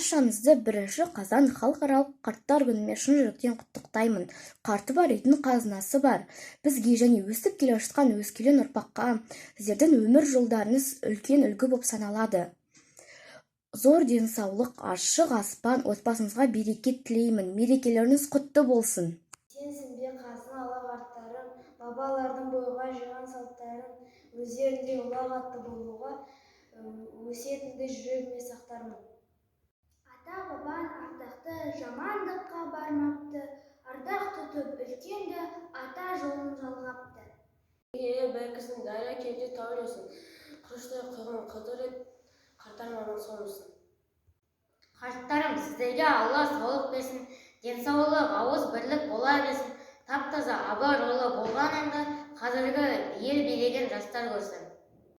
Баршаңызды 1 қазан, Халықаралық қарттар күнімен шын жүректен құттықтаймын. Қарты бар үйдің қазынасы бар. Бізге және өсіп келе жатқан өскелең ұрпаққа сіздердің өмір жолдарыңыз үлкен үлгі болып саналады. Зор денсаулық, ашық аспан, отбасыңызға береке тілеймін. Мерекелеріңіз құтты болсын! Сенсің бе, қазыналы қарттарым, бабалардың бойға жиған салттарын, өздеріндей ұлағатты болуға өсиетіңді жүрегіме сақтармын. Ата-бабаң ардақты, жамандыққа бармапты, ардақ тұтып үлкенді, ата жолын жалғапты. Елі бәркесін, дария кеуде тау үйлесін, құрыштай құйған құдірет, қарттарым аман сау болсын. Қарттарым, сіздерге Алла саулық берсін, денсаулық, ауыз бірлік бола берсін, тап таза абыройлы болғаныңды қазіргі ел билеген жастар көрсін.